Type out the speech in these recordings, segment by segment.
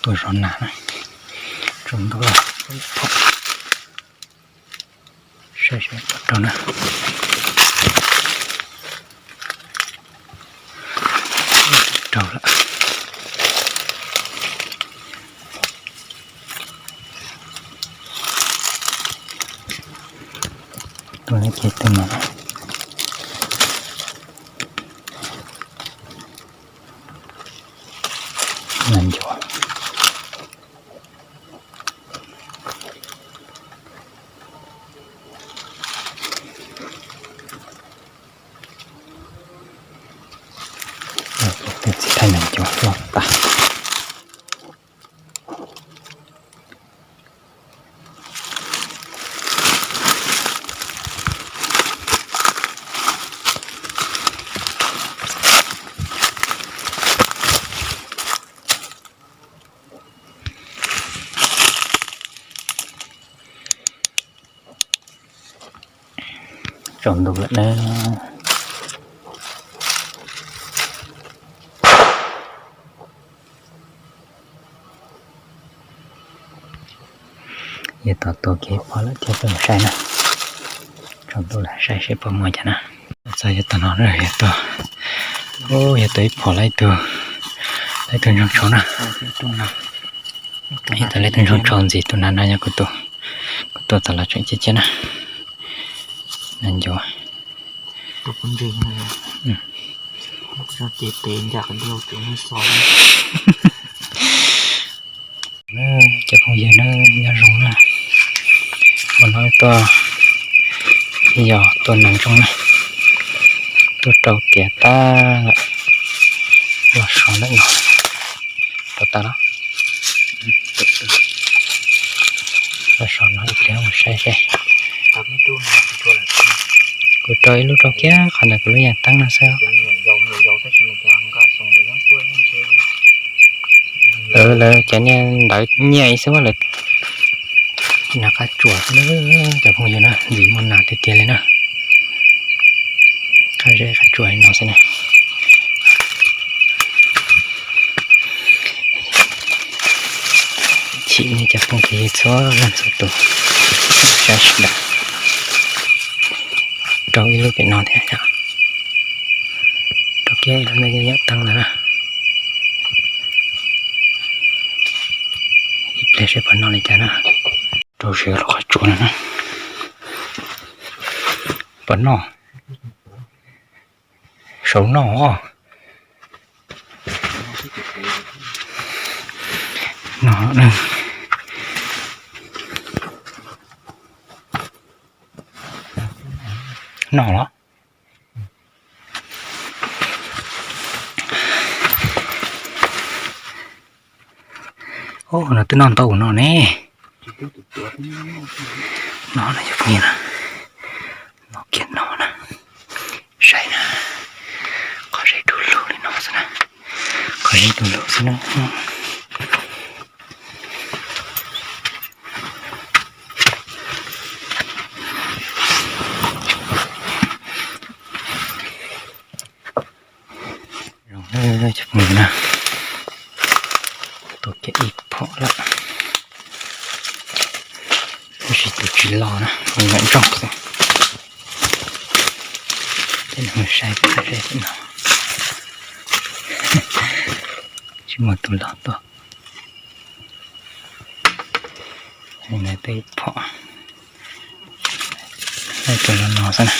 Ua zov nas na, tsaus ntuj lawm, saib seb puas raug na. Raug lawm. Tus no ces tus no. Nas ncuav. Tus txiv thaij nas ncuav loj tas. Tsaus ntuj lawm na. Yog tom tua kiag ib pob lawm thiab peb mus saib na. Tsaus ntuj lawm saib seb puas muaj cas na. Txog yog tom no yog tua, yog tua ib phom lawm ib tug, lawm ib tug ntsoog tshauv na. Yog tua lawm ib tug ntsoog tshauv ntxiv tus nas no yog kuv tua, kuv tua txog los tseem ciaj ciaj na. Nas ncuav. Cov phooj ywg na, nyob zoo na. Ua no tuaj, yog tua nas ntsoog na, tuaj rau tiav tag lawm, los sov ntawm no, rau tas los, los sov no ib pliag mus saib seb. Kuv rau ib lub rau kiag qhov ntawm kuv lub yaj teeb no xwb. Lawv cov niag ntawd nyiaj ib xwb lawm. Nas qab tsuas xwb na, cov phooj ywg na, ntxim muaj nas tiag tiag li na. Qab zeb qab tsuas li no xwb na. Chim nej cov phooj cov ywg txhua leej txhua tus saib sawv daws. Rau ib lub pem no thiab, rau kiag ib lub yaj teeb ntawd na. Ib pliag seb puas noj li cas na. Rau siav lub qhov tsua no na. Puas noj? Saum no os. No, noj los. Ub, no twb noj ntau no ne. No no yog phooj ywg na, no kiag no na, saib na, qhov zeb du lug li no xwb na, qhov zeb du lug xwb na. Zoo na cov phooj ywg na, tua kiag ib phom lawm, tab sis tus tsis loj na, mus nyob ntsoog xwb. Ces nws mus saib pem no, tsis muaj tus loj tuaj. Tua ib phom, tua no no xwb na,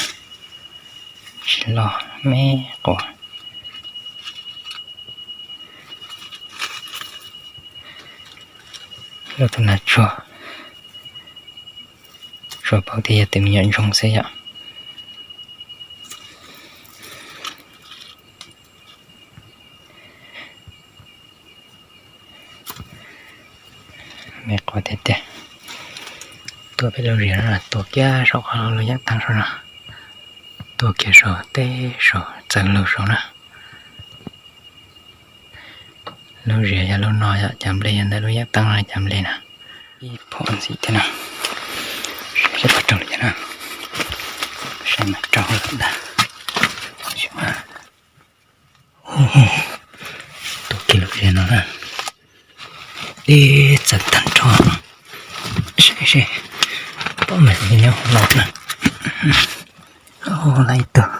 tsis loj me quas. Lub tus nas tsuag, tsuag paub tias yog tus me nyuam ntsoog xwb yom. Me quas tiag tiag. Tuaj pem lub zia no, tua kiag saum qhov lub yaj teeb saum no, tua kiag saum teb saum txawv lug saum na. Lub zia yog lub no yom, cov nplej yog ntawm lub yaj teeb no cov nplej na. Ib phom ntxiv thiab na. Saib puas raug li cas na. Saib mas raug lawm ntag. Tua kiag lub zia no na. Deb txawv tag nrho. Saib seb, pom mas nyob los na. Laj ib tug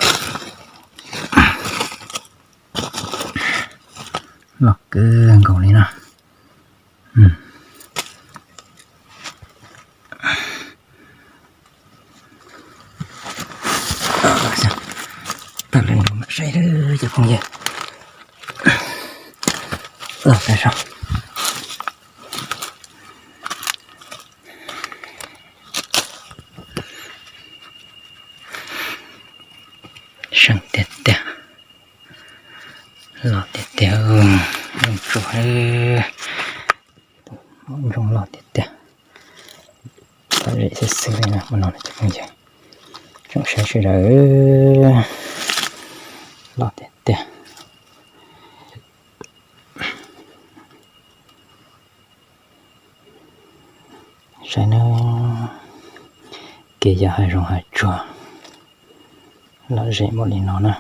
loj kawg nkaus li no. Tag lawm, mam saib cov phooj ywg. Los tag zog. Seej tiag tiag. Loj tiag tiag, zoo tsuag. Tus hmoob ntsoog loj tiag tiag. Lom zem xwb xwb li no, mus no cov phooj ywg, tsoom saib sawv daws, loj tiag tiag. Saib na, kev yog hav zoov hav tsuag, lom zem npaum li no na.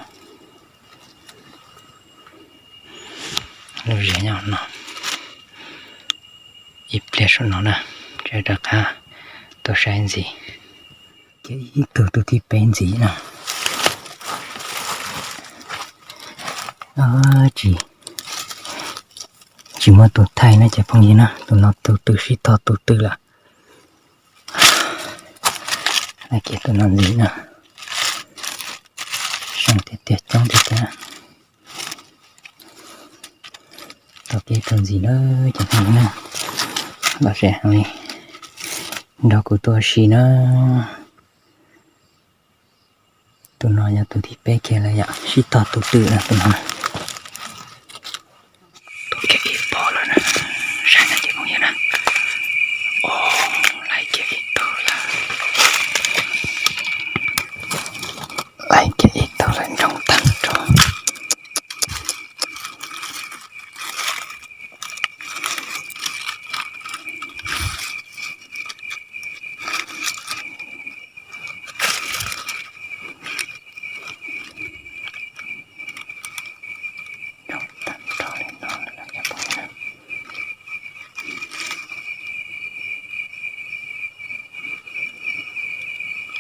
Lub zem nyob no, ib pliag saum no na, tseem rov qab tuaj saib ntxiv. Ces ib tug tus thib peb ntxiv no. Tsis, tsis muaj tus thaij na cov phooj ywg na, tus no tus twg sib tog tus twg lawm. Laj kiag tus no ntxiv no. Seej tiag tiag, coob tiag tiag. Tau kiag tus ntxiv na cov phooj ywg na. Lom zem heev li, nrog kuv tuaj ua si na. Tus no yog tus thib peb kiag lawm yom, sib tog tus twg na tus no. Tuaj kiag ib pob lawm na, saib na cov phooj ywg na. Laj kiag ib tug lawm, laj kiag ib tug lawm, ntsoog tag nrho.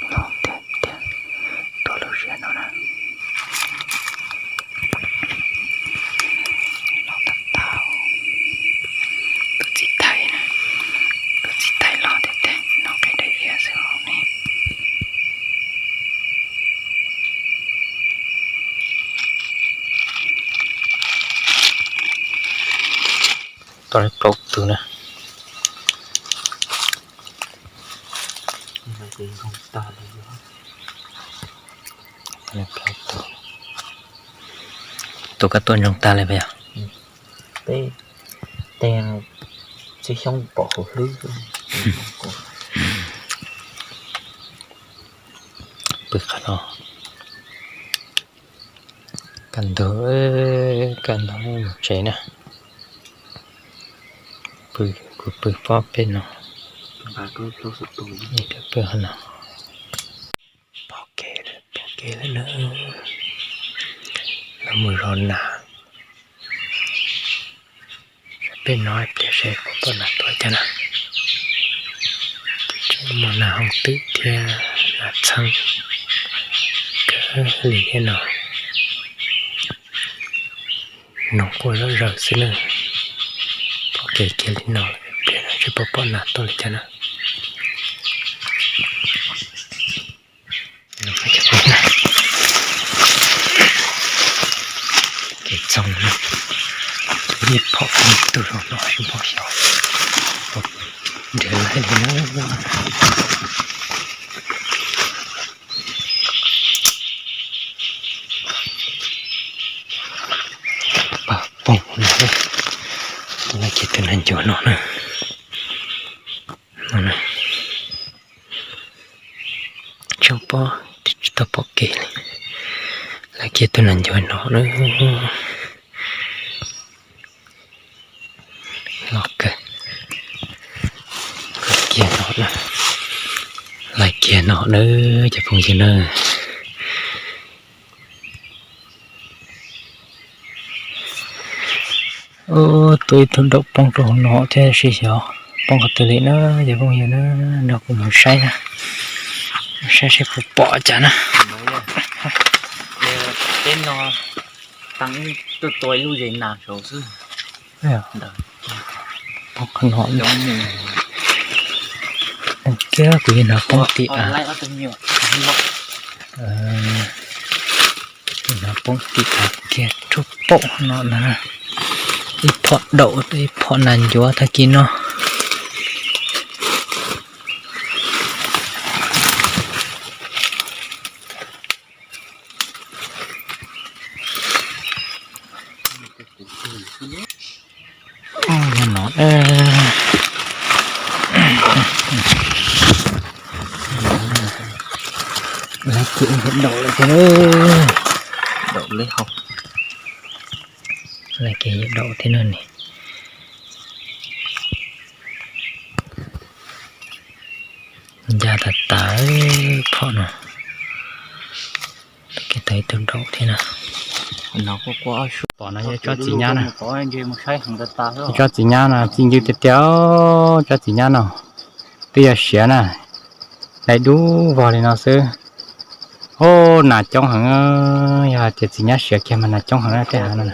Loj tiag tiag, tuaj lub sij hawm no na. Loj tag tag. Tus txiv thaij na, tus txiv thaij loj tiag tiag, no qe daim vias xwb os ne. Tau li plaub tug na. Tus koj tuaj ntsoog tag li puas yog? Peb, tej txiv xyoob pom hauv hlwb. Pw qhov no, kaj ntug, kaj ntug mus tsev na. Pw, kuv pw pob peb no, pw qhov no. Pom kev, pom kev lawm na. Lawv mus zov nas. Peb no ib pliag seb puas pom nas tuaj cov na. Tseem muaj nas hooj twm thiab nas txheeb kawg li thiab no. Noog quaj zom zaws xwb na. Pom kev kiag li no, ib pliag seb puas pom nas tuaj li cov na. Kev txoog na, ib phom ib tug no no ib phom xyov nrhiav laib li na. Pag poog no, laj kiag tus nas ncuav no na. Tsis pob, tsis tau pom kev li. Laj kiag tus nas ncuav no na. Loj kawg. Laj kiag no na. Laj kiag no na, cov phooj ywg na. Ub, tua ib tug daum poob rau hauv no thiab, sis xyov poob qhov twg li na, cov phooj ywg na, nrog kuv mus saib na, saib seb puas pom cas na. Peb no tuaj tua ib lub zes nas saud xwb. Poob qhov no, kiag kuv yeej hnov poob tim, hnov poob tim kiag rub paum no na, ib phom daum ib phom nas ncuav tag kis no. No, lawv kiag daum lawm thiab, daum lawv hauv, lawv kiag daum thiab no ne. Ncaj tas tas phom no. Kiag tau ib tug daum thiab na. Pom no yog tsob txiv nyab na. Tsob txiv nyab no txi ncw tiag tiag, tsob txiv nyab no twb yog siav na, dai dub vog li no xwb. Ub, nas coob heev, yog hais tias txiv nyab siav kiag mas nas coob heev na tej hav no.